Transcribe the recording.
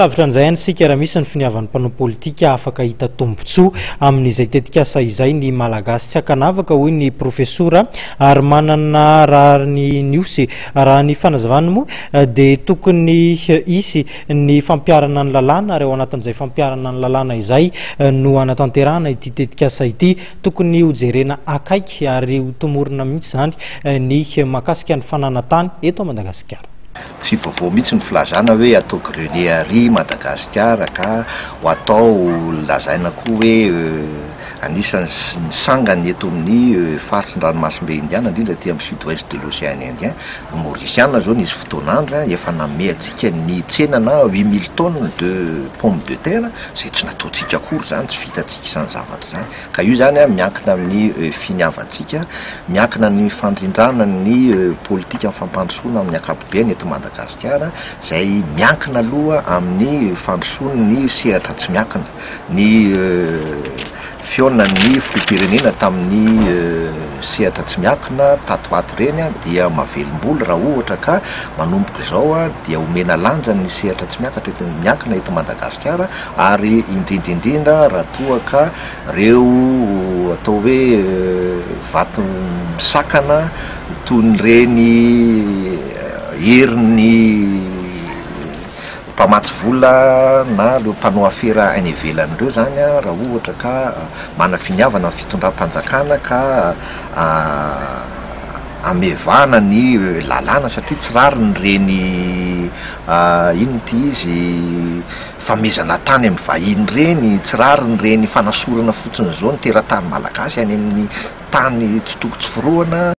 Lavitra an'izay ihany isika raha misy ny finiavan'ny mpanao politika afaka hahita tombontsoa amin'izay tetikasa izay ny Malagasy tsy ankanavaka hoy ny profesora ary manana raha ny osy. Raha ny fanazavany moa dia tokony hisy ny fampiharana ny lalàna ary ao anatin'izay fampiharana ny lalàna izay no hanatanterahana ity tetikasa ity. Tokony hojerena akaiky ary hotomorina mihitsy izany ny mahakasika ny fananan-tany eto Madagasikara. Tsy vaovao mihitsy ny filazana hoe atao grenier ary Madagasikara ka ho atao lazaina koa hoe anisan'ny ny sangany eto amin'ny faritry ny ranomasimbe Indiana indrindra aty amin'ny sud ouest de l'Océan Indien. Ny Maurisiana zao nisy fotoan'andro efa nanome antsika ny tsenana 8000 tonnes de pomme de terre izay tsy nataontsika akory izany, tsy vitantsika izany zavatra izany. Ka io izany miankina amin'ny finiavantsika, miankina ny fandrindrana ny politikan'ny fampandrosoana amin'ny ankapobeny eto Madagasikara, izay miankina aloha amin'ny fandrosoan'ny sehatra tsy miankina. Ny fihaonan'ny filoham-pirenena tamin'ny sehatra tsy miankina tato ho ato ireny dia mahavelom-bolo raha ohatra ka manomboka izao dia omena lanja ny sehatra tsy miankina eto Madagasikara ary indrindra indrindra raha toa ka reo atao hoe vato misakana toy ny reny herin'ny mpamatsy vola na reo mpanao afera any ivelany reo zany an, raha ohatra ka mana finiavana ny fitondram-panjakana ka hamevahana ny lalàna satria tsy rariny ireny inona ity izy famehezana tany amin'ny vahiny ireny, tsy rariny ireny fanasorana fotsiny izao ny teratany malagasy any amin'ny tany tsy toko tsy forohana.